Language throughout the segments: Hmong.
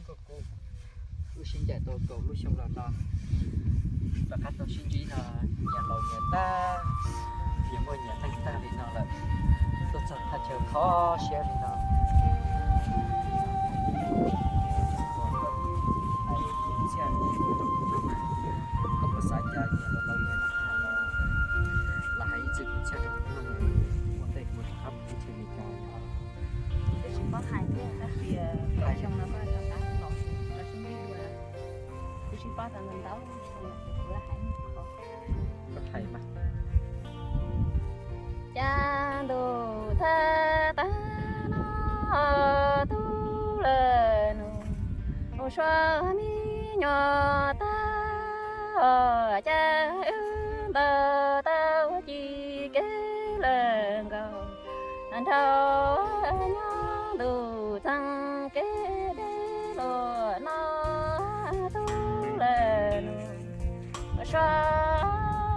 Kuv, kuv sib ncaim tau kaum lub xyoo los no, rov qab tau sib ntsib no, nyias laus nyias tag, nyias muaj nyias neej tag li no lawm, tuaj txog thaj chaw kho siab li no. Koj puas xav cas nyias laus laus nyias neej tag los, los hais ib txwm kuv txhaj rau kuv mloog, ua ntej kuv rov qab mus ib txhia li cas yog. Twb tsis paub hais thiab, tab sis kaum xyoo no koj rov qab los, rov sib ntsib dua, kuv tsis paub tau ntau ntau, kuv hais, koj hais mas. Cas ntuj txhab tag no, tub lawm nus, mus sua me nyuam tag, cas wb ntaus tau ci kev lawm nkaus, nrhau nyob ntuj txeeg kev deb luaj no, tub lawm nus. Sua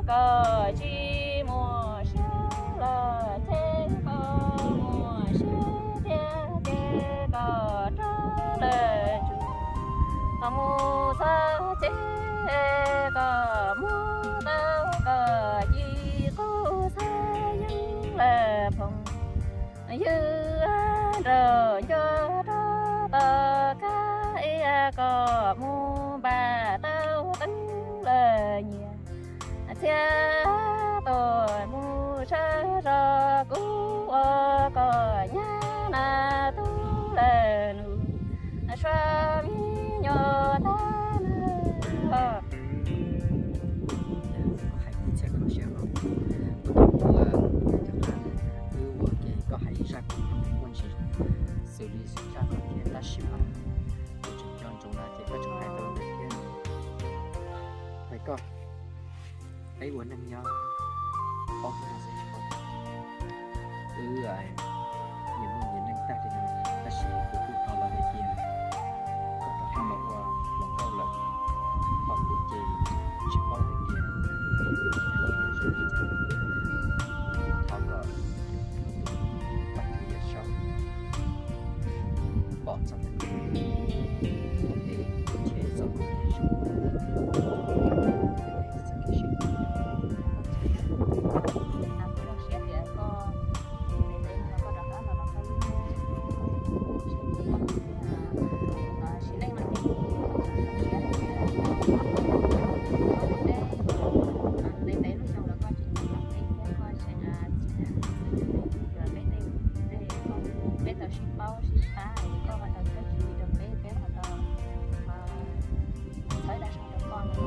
kom tsis muaj siab los ces kom muaj siab tiag ces kom rov lawm tsuas kom mus txog ces kom muab tau kom ci qub txhab yeeb lawm phoom. Ywg nraug ncuav rau tom kab ib yam kom mus npam tau teeb lawm nyias, txhia tuaj mus sawv zos kuv ua kom nyab na tub lawm nus, sua me nyuam tag na. Koj hais kuv txhia kho siab los, kuv tau ua, wb ua ke koj hais ib zaj kuv muaj ntsis xws li zaj no thiab tab sis mas kuv tseem nco ntsoov na ces koj tseem hais tau ntawd thiab. Hais koj, peb ua neeg nyob paub xwb no xwb tsis paub. Wb nyias muaj nyias neej tag li no, tab sis kuv kuj hnov lawv hais tias koj rov qab los ua hluas nkauj lawm, ho kuv ces tsis paub hais tias zoo li cas. Thov kom pab tus yawm saub pom txog ntawm kuv es kuv nrhiav txoj hau kev zoo, txoj kev sib Peb tau sib paub sib pab, koj ho tau txhawb txhua rau peb, peb ho tau txhawb tau zoo rau koj no,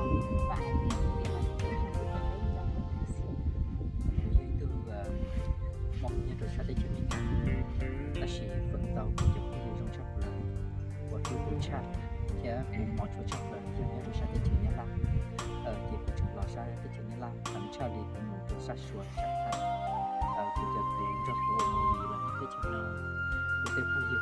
vam hais tias peb ho tau txhawb txhua rau peb li cas. Kuv yog ib tug Hmoob nyob rau sab teb chaws Amelikas, tab sis feem ntau kuv cov phooj ywg zoo tshaj plaws, uas hlub kuv tshaj thiab kuv hmov tshua tshaj plaws yog nyob rau sab teb chaws Nyab Laj. Ces kuv tseem los sab teb chaws Nyab Laj heev tshaj li kuv mus rau sab Suav sab Thaib. Kuv cov tub nrog kuv ua movie los teb chaws no, kuv tej phooj